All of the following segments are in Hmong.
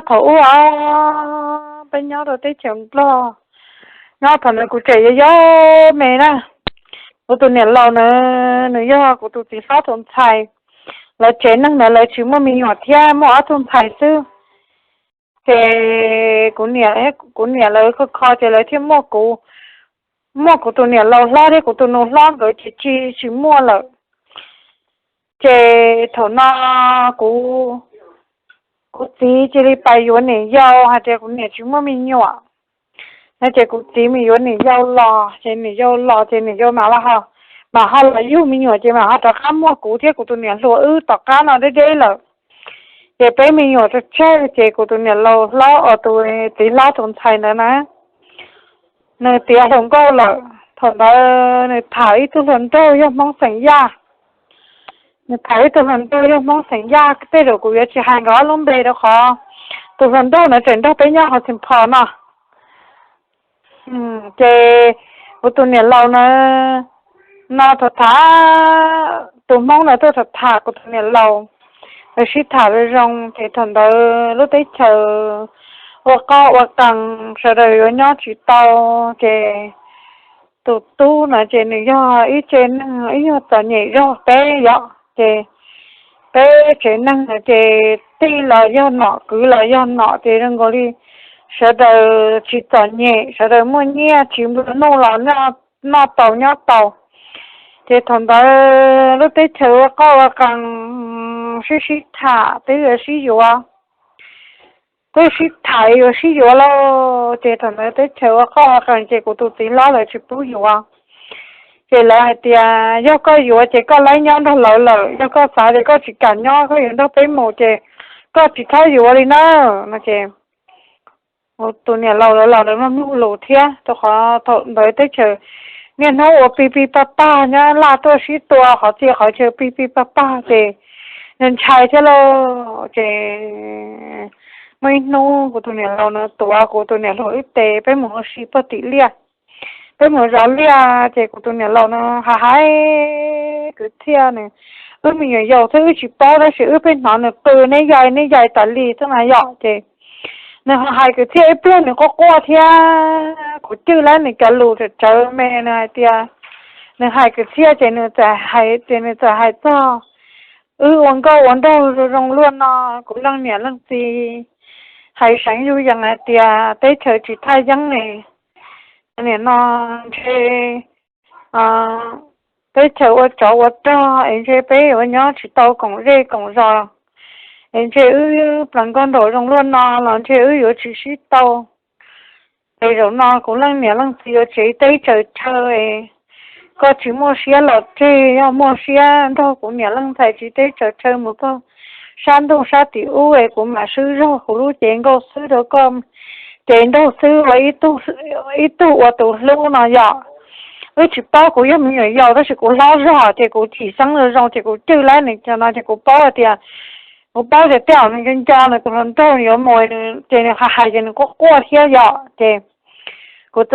Thaum ub os, peb nyob rau teb chaws Nplog, nyob thaum ntawd kuv tseem yau yau me na. Kuv tus niam laus na, nws yog kuv tus txiv hlob tus ntxhais. Lawv tsev neeg ntawd lawv tsis muaj me nyuam thiab, muaj ob tug ntxhais xwb. Ces kuv niam, kuv niam lawv kho kho ces lawv thiaj muaj kuv, muaj kuv tus niam laus hlob thiab kuv tus nus hlob nkawd ces tsis, tsis muaj lawm. Ces thaum no kuv, kuv txiv cia li pais yuav niam yau, hais tias kuv niam tsis muaj me nyuam no. Ces kuv txiv mus yuav niam yau los, ces niam yau los ces niam yau mam los, mam ho los yug me nyuam ces mam ho rov qab muaj kuv thiab kuv tus niam hluas wb tom qab no deb deb lawm. Ces peb me nyuam tsawg tsawg ces kuv tus niam laus hlob, tus txiv hlob tus ntxhais ntawd na, nws tiav hluas nkauj lawm. Thaum ntawd nws tham ib tug hluas nraug yog Hmoob xeem Yaj. Nws tham ib tug hluas nraug yog Hmoob xeem Yaj, tej zaum kuv yuav tsis hais nkawd ob lub npe rau qhov tus hluas nraug na tseem nrog peb nyob hauv Xeem Phos no. Ces kuv tus niam laus na, no tham tham, tus Hmoob na tuaj tham tham kuv tus niam laus, lawv sib tham zoo zoo ces thaum ntawd lub teb chaws ua qoj ua qees, sawv daws yuav nyob tsis tau. Ces tus tub na ces nws yog ib tsev neeg ib yog txom nyem zog peb yom, ces peb tsev neeg na ces tij los yog nom, kwv los yog nom, ces zoo nkaus li sawv daws tsis txom nyem, sawv daws muaj nyiaj tsis nplua nuj los noj tau nyob tau. Ces thaum ntawd lub teb chaws ua qoj ua qees, sib sib tham twb yuav sib yuav, twb sib tham yuav sib yuav lauj. Ces thaum ntawd teb chaws ua qoj ua qees ces kuv tus txiv hlob lawv tsis pub yuav. Ces lawv hais tias yog koj yuav ces koj laib nyob nrog lawv lawm, yog koj xav tias koj tsis kam nyob koj yuav nrog peb mus ces koj tsis txhob yuav li na, no ces tus niam laus lawv los lawv mloog mloog lus thiab, rau qhov thaum ntawd teb chaws niaj hnub ua pig pig pag pag, nyab laj tuaj sib tua qhov txhia qhov chaw pig pig pag pag ces ntshai thiab lauj. Ces muaj ib hnub kuv tus niam laus na tuav kuv tus niam hluas wb tes peb mus ua si puag tim liaj, peb mus zov liaj ces kuv tus niam laus na hais hais kwv txhiaj nws, wb me nyuam yaus thiab wb tsis paub tab sis wb pheej hnov nws qw neb yais neb yais tas li xwb na yom. Ces nws ho hais kwv txhiaj ib pliag nws quaj quaj thiab kuv cwj lawm nws cov lus tsawv tsawv me, nws hais tias, nws hais kwv txhiaj ces nws txawm hais tias, nws txawm hais txog wb ua nkauj ua nraug zoo zoo luaj no, kuv leej niam leej txiv hais seev zuj yees hais tias teb chaws tsis thaj yeeb ne, nim no ntshe teb chaws ua tsov ua rog es ntshe peb yuav nyob tsis tau koom zej koom zos, es ntshe wb pleev nkauj nraug zoo luaj no los ntshe wb yuav tsis sib tau. Es zaum no kuv leej niam leej txiv yuav tsev teb tsaws chaw, koj tsis muaj siab los tseg, yog muaj siab nrog kuv niam leej ntxhais tsev teb tsaws chaw mus txog sab ntuj sab tim ub es kuv mam swb zog kuv lub cev nkauj xwb rau koj, cev nraug xwb ua ib tug ua tus hlub no yom. Wb tsis paub, kuv yog me nyuam yaus tab sis kuv hlob zog ces kuv chim xeeb zoo zoo ces kuv cwj lawm nws cov no ces kuv paub hais tias, kuv paub tias tej zaum nws nco nco nws tus hluas nraug yuav mus, ces nws hais hais ces nws quaj quaj thiab yom. Ces kuv,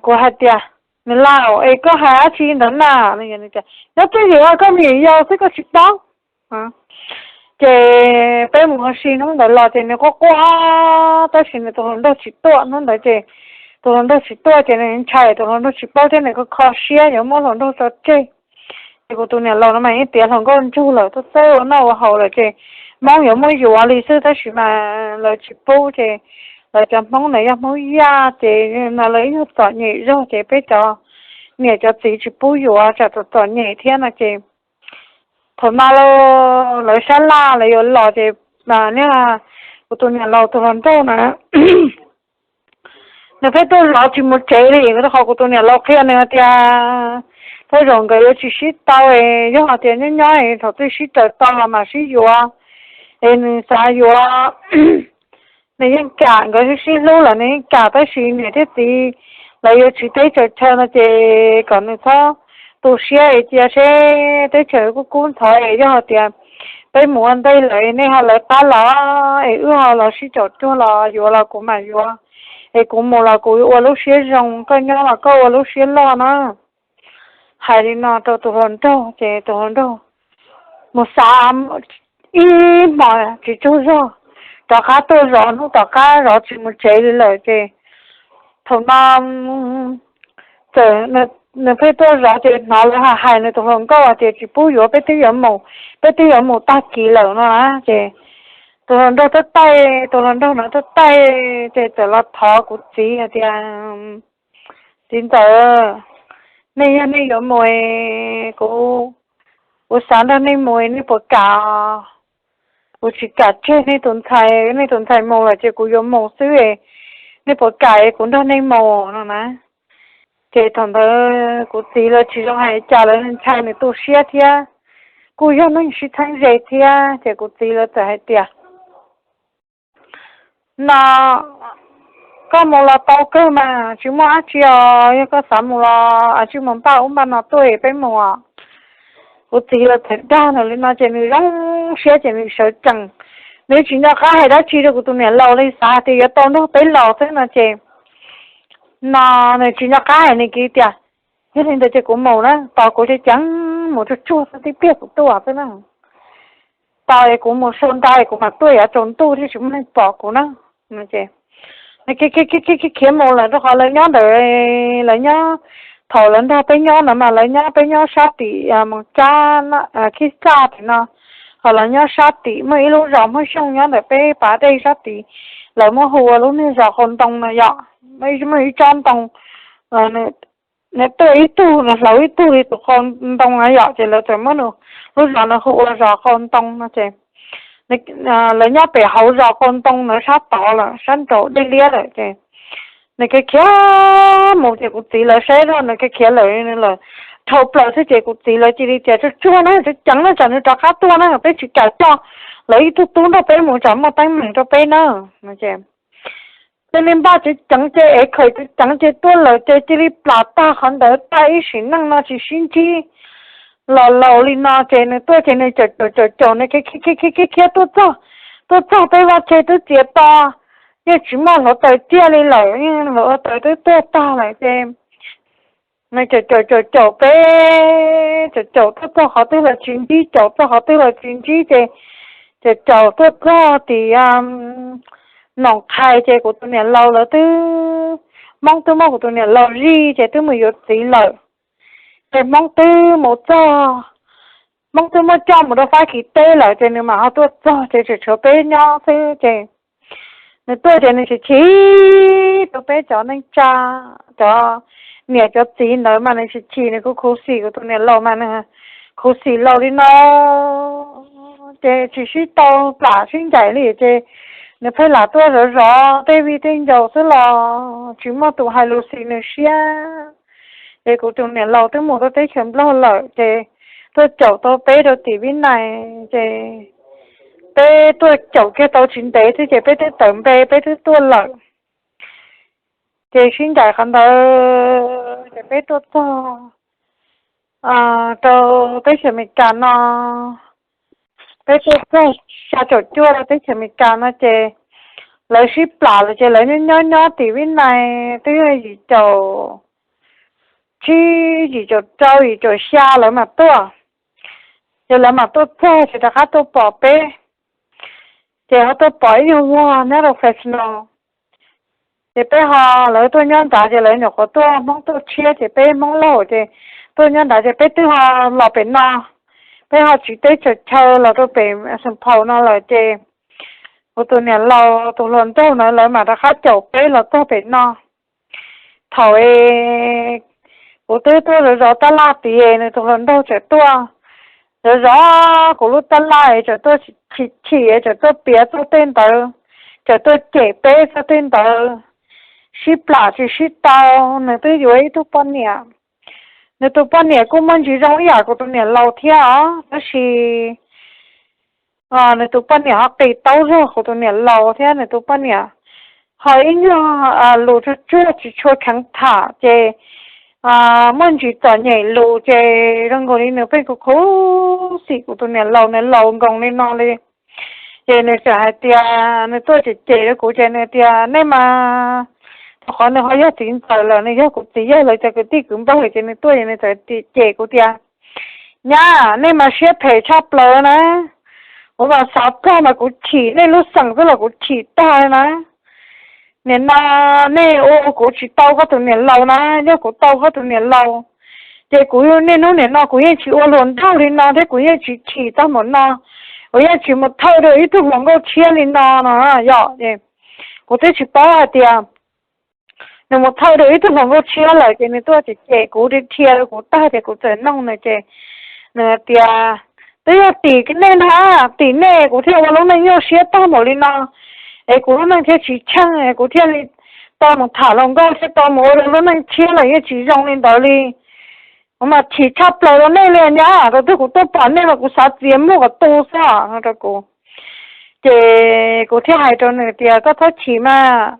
kuv hais tias, nws laus es koj hais dab tsi ntawd na? Nyob twj ywm koj me nyuam yaus xwb koj tsis paub. Ces peb mus ua si hnub ntawd los ces nws quaj quaj, tab sis nws tus hluas nraug tsis tuaj. Hnub ntawd ces tus hluas nraug tsis tuaj ces nws ntshai tus hluas nraug tsis paub thiab nws kho kho siab yuav muab hluas nraug tso tseg. Ces kuv tus niam laus no mas ib tiav hluas nkauj ntsug lawm, txawj txawj ua noj ua haus lawm ces Hmoob yuav muab yuav li xwb tab sis mas lawv tsis pub ces lawv cov Hmoob na yog Hmoob Yaj ces no lawv ib yog txom nyem zog ces peb cov niam cov txiv tsis pub yuav tsam txom txom nyem thiab no ces thaum no lawv sab laj lawv yuav los ces niag kuv tus niam laus tus hluas nraug na nws pheej tuaj zov tsis mus tsev li, rau qhov kuv tus niam laus qhia nws hais tias tej zaum nkawd yuav tsis sib tau, yog hais tias nyob nyob thaum twg sib raws tau los mam sib yuav. Es nws xav yuav, nws yeej kam, nkawd sib sib hlub lawm nws yeej kam, tab sis niam thiab txiv lawv yuav tsev teb tsaws chaw no ces kom nws txhob tu siab es cia seb teb chaws kub kub ntxhov es yog hais tias peb mus ua ntej lawm nej ho lawv qab los es wb ho los sib caum cuag los yuav los kuv mam yuav, es kuv mus los kuv ua lub siab zoo, koj nyob los koj ua lub siab loj na. Hais li no rau tus hluas nraug ces tus hluas nraug mus xav ib hmos tsis tsaug zog, rov qab tuaj zov hnub tom qab zov tsis mus tsev li lawm ces thaum no txawm nws pheej tuaj zov ces hnov lawv hais hais nws tus hluas nkauj hais tias tsis pub yuav, peb twb yuav mus, peb twb yuav mus tag kis lawm no na. Ces tus hluas nraug tuaj taij, tus hluas nraug no tuaj taij ces txawm los thov kuv txiv hais tias, txiv ntxawm, nej yog nej yuav mus, kuv, kuv xav nrog nej mus, nej puas kam? Kuv tsis kam tseg nej tus ntxhais, nej tus ntxhais mus lawm ces kuv yuav mus xwb, nej puas kam kuv nrog nej mus no na. Ces thaum ntawd kuv txiv lawv tsis zoo hais cas, lawv ntshai nws tu siab thiab kuj yog neeg sib txheeb ze thiab ces kuv txiv lawv txawm hais tias, no, koj mus los tau kawg mas tsis muaj dab tsi os, yog koj xav mus los tsis mus npaj ub npaj no tuaj peb mus. Kuv txiv lawv txawm dag nws li no ces nws zoo siab ces nws sawv tsees, nws tsis nco qab hais dab tsi rau kuv tus niam laus li, xav hais tias yuav tau nrog peb los xwb no ces no nws tsis nco qab hais nws kiv tias, yog li ntawd ces kuv mus na, tos kuv ceev ceev mus tsuag tsuag tib pliag kuv tuaj xwb na. Tos es kuv mus sau nra es kuv mam tuaj yav tsaus ntuj thiaj tsis muaj neeg pom kuv na. Nws khiav mus lawm rau qhov lawv nyob ntawd, lawv nyob, thaum lawv nrog peb nyob no mas lawv nyob, peb nyob sab tim Moos Tsab, Khib Xaj tim no, ho lawv nyob sab tim muaj ib lub zos Hmoob Xyooj nyob ntawm peb pas dej sab tid, lawv muab hu ua lub niag zos qau ntoo no yom, muaj ib tsob ntoo, nws tuaj ib tug nws hlauv ib tug li tus qau ntoo na yom, ces lawv txawm muab nws lub zos no hu ua zos qau ntoo no ces lawv nyob pem hauv zos qau ntoo na, sab tod lawm, sab nraum dej liab lawm ces nws khiav khiav mus ces kuv txiv lawv saib zoj nws khiav khiav lawm, nws lawm dhau plaws xwb ces kuv txiv lawv cia li tias, tsuag tsuag na, ceev ceev na, tsam nws rov qab tuaj na, peb tsis kam coj lawv ib tug tub nrog peb mus tsam muaj teeb meem rau peb na. Cia li npaj ceev ceev ces ev khaws ceev ceev ces tuaj lawm ces cia li plam tag qhov ntawd tag, ib sim neej no tsis sib ntsib los laus li no ces nws tuaj ces nws caum caum caum caum nws khiav khiav khiav khiav tuaj txog, tuaj txog peb vaj tse twb txias to, yeej tsis muaj hluav taws ciaj li lawm, yeej hluav taws twb tuag tag lawm ces nws caum caum caum caum peb, caum caum tuaj txog qhov twg los tsis ntsib, caum txog qhov twg los tsis ntsib ces caum caum tuaj txog tim Noom Qhais ces kuv tus niam laus lawv twb, Hmoob twb muab kuv tus niam laus zij ces twb mus yuav txiv lawm. Ces Hmoob twb mus txog, Hmoob twb muab coj mus rau Fab Kis teb lawm ces nws mam ho tuaj txog ces tseem tshuav peb nyob xwb ces nws tuaj ces nws chim chim rau peb cov neej tsa, cov niam cov txiv ntawd mas nws chim chim, nws kuj khuv xim, kuv tus niam laus mas nws khuv xim laus li no ces tsis sib tau plam sib ncaim li ces nws pheej lam tuaj zov zov tej viv tej ncaus xwb los tsis muaj tus hais lus xis nws siab. Ces kuv tus niam laus twb mus rau teb chaws Nplog lawm ces tuaj caum tau peb rau tim Vib Nais ces peb tuaj caum kiag tau tsis ntev xwb ces peb twb tawm npe peb twb tuaj lawm. Ces sib ncaim qhov ntawd ces peb tuaj txog rau teb chaws Amelikas no, peb tuaj txog xya caum cuaj rau teb chaws Amelikas no ces lawv sib plam lawm ces lawv nyob nyob nyob tim Vib Nais twb yog yim caum tsib, yim caum rau, yim caum xya lawv mam tuaj. Ces lawv mam tuaj txog ces rov qab tuaj pom peb, ces ho tuaj pom ib nyuag vog nyob rau Fresno. Ces peb ho, lawv tuaj nyob nrad ces lawv nyuam qhuav tuaj, Hmoob tuaj tshiab ces peb Hmoob laug ces tuaj nyob nrad ces peb twb ho los pem no, peb ho tsiv teb tsaws chaw los rau pem Saint Paul no lawm ces kuv tus niam laus tus hluas nraug na lawv mam rov qab caum peb los txog pem no. Thaum kuv twb tuaj zov zov tab laj tid nws tus hluas nraug tseem tuaj zov zov kuv lub tab laj es tseem tuaj chim chim es tseem tuaj piav txog tej ntawd, tseem tuaj cem peb txog tej ntawd, sib plam tsis sib tau. Nws twb yuav ib tug poj niam, nws tus poj niam kuj muaj ntsis zoo ib yam kuv tus niam laus thiab os, tab sis nws tus poj niam ho qis taub zog kuv tus niam laus thiab, nws tus poj niam ho ib nyuag lus tsuag tsuag tsis tshua kheev tham ces muaj ntsis txom nyem lus ces zoo nkaus li nws pheej khuv khuv xim kuv tus niam laus, nws laus nkoos li no li. Ces nws txawm hais tias, nws tuaj cem cem rau kuv ces nws tias nej mas, rau qhov nws ho yog txiv ntxawm lawm, nws yog kuv txiv yawg lawv cov kwv tij kwv npawg ces nws tuaj ces nws txawm cem kuv tias, nyab, nej mas siab phem tshaj plaws na, Kuv mas xav tag mas kuv chim nej lub xeem xwb los kuv chim tag na. Nim no nej ua kuv tsis tau koj tus niam laus na, yog kuv tau koj tus niam laus ces kuv niaj hnub nim no kuv yeej tsis ua hluas nraug li no thiab kuv yeej tsis chim tag npaum no, kuv yeej tsis mus thawj rau ib tug hluas nkauj tshiab li no no yom. Kuv twb tsis paub hais tias nws mus thawj rau ib tug hluas nkauj tshiab lawm ces nws tuaj cem cem kuv, dhia rau kuv tag ces kuv txawm noog nws ces nws tias, twb yog tim nej na, tim nej kuv thiaj ua lub neej nyuaj siab tag npaum li no, es kuv lub neej thiaj tsis tsheej, kuv thiaj li tau mus tham hluas nkauj thiab tau mus ua lub neej tshiab lawm yeej tsis zoo li ntawd li. Kuv mas chim tshaj plaws rau nej li nyab, thaum twg kuv tuaj pom nej mas kuv xav txiav muag kom tu xwb no rau kuv. Ces kuv thiaj hais rau nws tias koj txhob chim mas,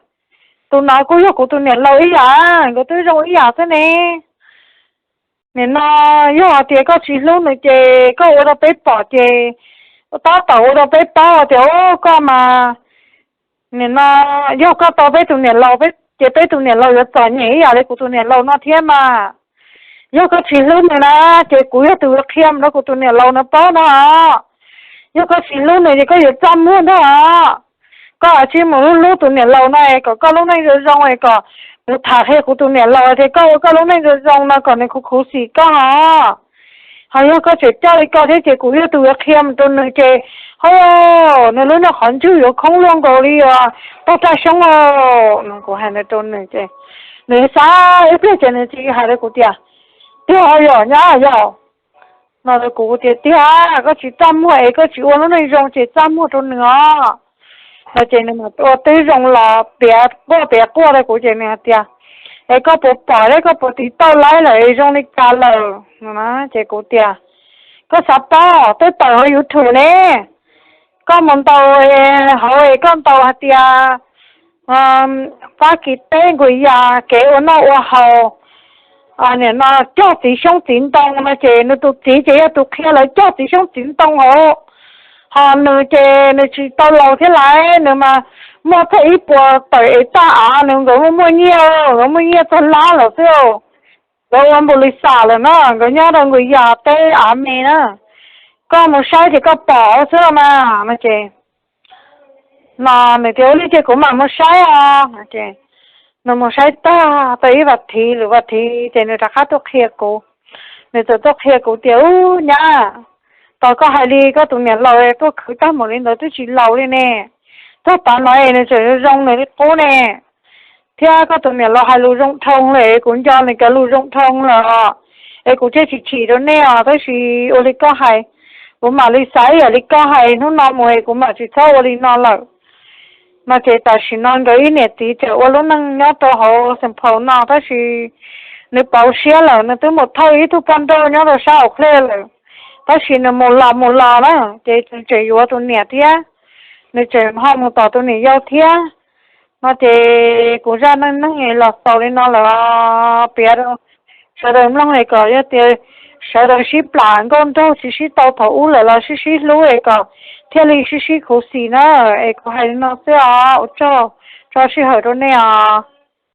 tus no kuj yog kuv tus niam laus ib yam, nkawd twb zoo ib yam xwb ne. Nim no yog hais tias koj tsis hlub nws ces koj ua rau peb pom ces tab tom ua rau peb paub tias koj mas, nim no yog koj tau peb tus niam laus ces peb tus niam laus yuav txom nyem ib yam li kuv tus niam laus no thiab mas. Yog koj tsis hlub nws na, ces kuv yog tus qhia mus rau kuv tus niam laus no paub no. Yog koj tsis hlub nws ces koj yuav txaj muag ntag os. Koj cia li mus hlub hlub tus niam laus no es kom koj lub neej zoo zoo es kom kuv tham qhia kuv tus niam laus tias koj ua koj lub neej zoo zoo no kom nws khuv khuv xim koj os. Ho yog koj tseem coj li ko thiab ces kuv yog tus yuav qhia mus rau nws ces, ho, nws lub noj qhov ntswg yuav khoob luaj nkaus li os, tag raj xyoob os no. Kuv hais no rau nws ces nws xav ib pliag ces nws cia li hais rau kuv tias, tiag yog nyab yog no. Kuv tias tiag, koj tsis txaj muag es koj tsis ua lub neej zoo ces txaj muag rau nws os no. Ces nws mam ua tib zoo los piav quaj piav quaj rau kuv ces nws hais tias, es koj puas pom thiab koj puas tiv tauj laib lawm es zoo li cas lawm no. Ces kuv tias, koj xav paub twb tawm hauv YouTube ne, koj mus ntaus hauv es koj ntaus hais tias Fab Kis teb Nkuas Yas kev ua noj ua haus, nim no cog txiv xyoob txiv ntoo no ces nws tus txiv ces yog tus qhia lawv cog txiv xyoob txiv ntoo hauv. Ho nws ces nws tsis tau laus thiab lawm, nws mas muaj txog ib puas tawm es txaj av, nws nkawd muaj muaj nyiaj, nkawd muaj nyiaj txog lab lawm xwb. Nkawd ua npaum li xam lawm no, nkawd nyob rau Nkuas Yas teb av me na. Koj mus saib ces koj pom xwb mas no ces no nws tias ua li ces kuv mam mus saib os. Nws mus saib tag tau ib vas thiv lwm vas thiv ces nws rov qab tuaj qhia kuv. Nws txawm tuaj qhia kuv tias, ub nyab, tos koj hais li koj tus niam laus tuaj khwv tag npaum li ntawd twb tsis laus li ne. Txog tav no es nws tseem zoo zoo nws li qub ne. Thiab koj tus niam laus hais lus zoo dhau lawm es kuv nco nws cov lus zoo dhau lawm os. Es kuv thiaj tsis chim rau nej os, tab sis ua li koj hais, kuv mam li xav ib yam li koj hais, hnub no mus es kuv mam tsis txhob ua li no lawm. No ces tam sim no nkawd ib niam txiv tseem ua lub neej nyob rau hauv Xeem Phaus no, tab sis nws pauv siab lawm, nws twb mus thawj ib tug poj nrauj nyob rau sab Aus Khlej lawm, tab sis nws mus los mus los na, ces nws tseem yuav tus niam thiab, nws tseem ho mus tom tus niam yau thiab. No ces kuv zaj neej neeg los xaus li no lawm, piav rau sawv daws mloog es kom yog tias sawv daws sib plam nkauj nraug tsis sib tau thaum ub lawm los sib sib hlub es kom thiaj li sib sib khuv xim na. Es kuv hais li no xwb os, ua tsaug tso sij hawm rau nej os.